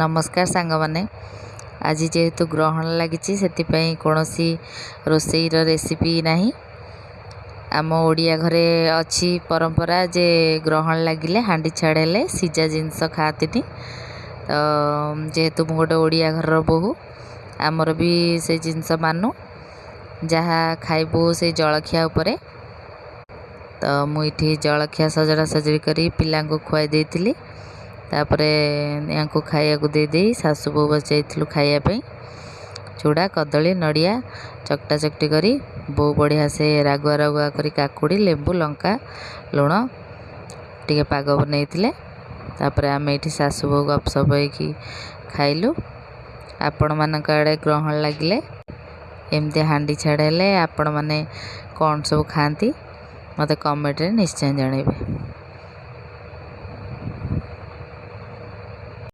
ନମସ୍କାର ସାଙ୍ଗମାନେ। ଆଜି ଯେହେତୁ ଗ୍ରହଣ ଲାଗିଛି, ସେଥିପାଇଁ କୌଣସି ରୋଷେଇର ରେସିପି ନାହିଁ। ଆମ ଓଡ଼ିଆ ଘରେ ଅଛି ପରମ୍ପରା ଯେ ଗ୍ରହଣ ଲାଗିଲେ, ହାଣ୍ଡି ଛାଡ଼ ହେଲେ ସିଝା ଜିନିଷ ଖାଆନ୍ତିନି। ତ ଯେହେତୁ ମୁଁ ଗୋଟେ ଓଡ଼ିଆ ଘରର ବୋହୂ, ଆମର ବି ସେ ଜିନିଷ ମାନୁ। ଯାହା ଖାଇବୁ ସେଇ ଜଳଖିଆ ଉପରେ। ତ ମୁଁ ଏଇଠି ଜଳଖିଆ ସଜଡ଼ା ସଜଡ଼ି କରି ପିଲାଙ୍କୁ ଖୁଆଇ ଦେଇଥିଲି। ତାପରେ ୟାଙ୍କୁ ଖାଇବାକୁ ଦେଇଦେଇ ଶାଶୁ ବୋହୂ ବସିଯାଇଥିଲୁ ଖାଇବା ପାଇଁ। ଚୁଡ଼ା, କଦଳୀ, ନଡ଼ିଆ ଚକଟା ଚକଟି କରି ବୋଉ ବଢ଼ିଆ ସେ ରାଗୁଆ ରାଗୁଆ କରି କାକୁଡ଼ି, ଲେମ୍ବୁ, ଲଙ୍କା, ଲୁଣ ଟିକେ ପାଗ ବନେଇଥିଲେ। ତାପରେ ଆମେ ଏଇଠି ଶାଶୁ ବୋହୂ ଗପସପ ହେଇକି ଖାଇଲୁ। ଆପଣମାନଙ୍କ ଆଡ଼େ ଗ୍ରହଣ ଲାଗିଲେ, ଏମିତି ହାଣ୍ଡି ଛାଡ଼ ହେଲେ ଆପଣମାନେ କ'ଣ ସବୁ ଖାଆନ୍ତି, ମୋତେ କମେଣ୍ଟରେ ନିଶ୍ଚୟ ଜଣାଇବେ।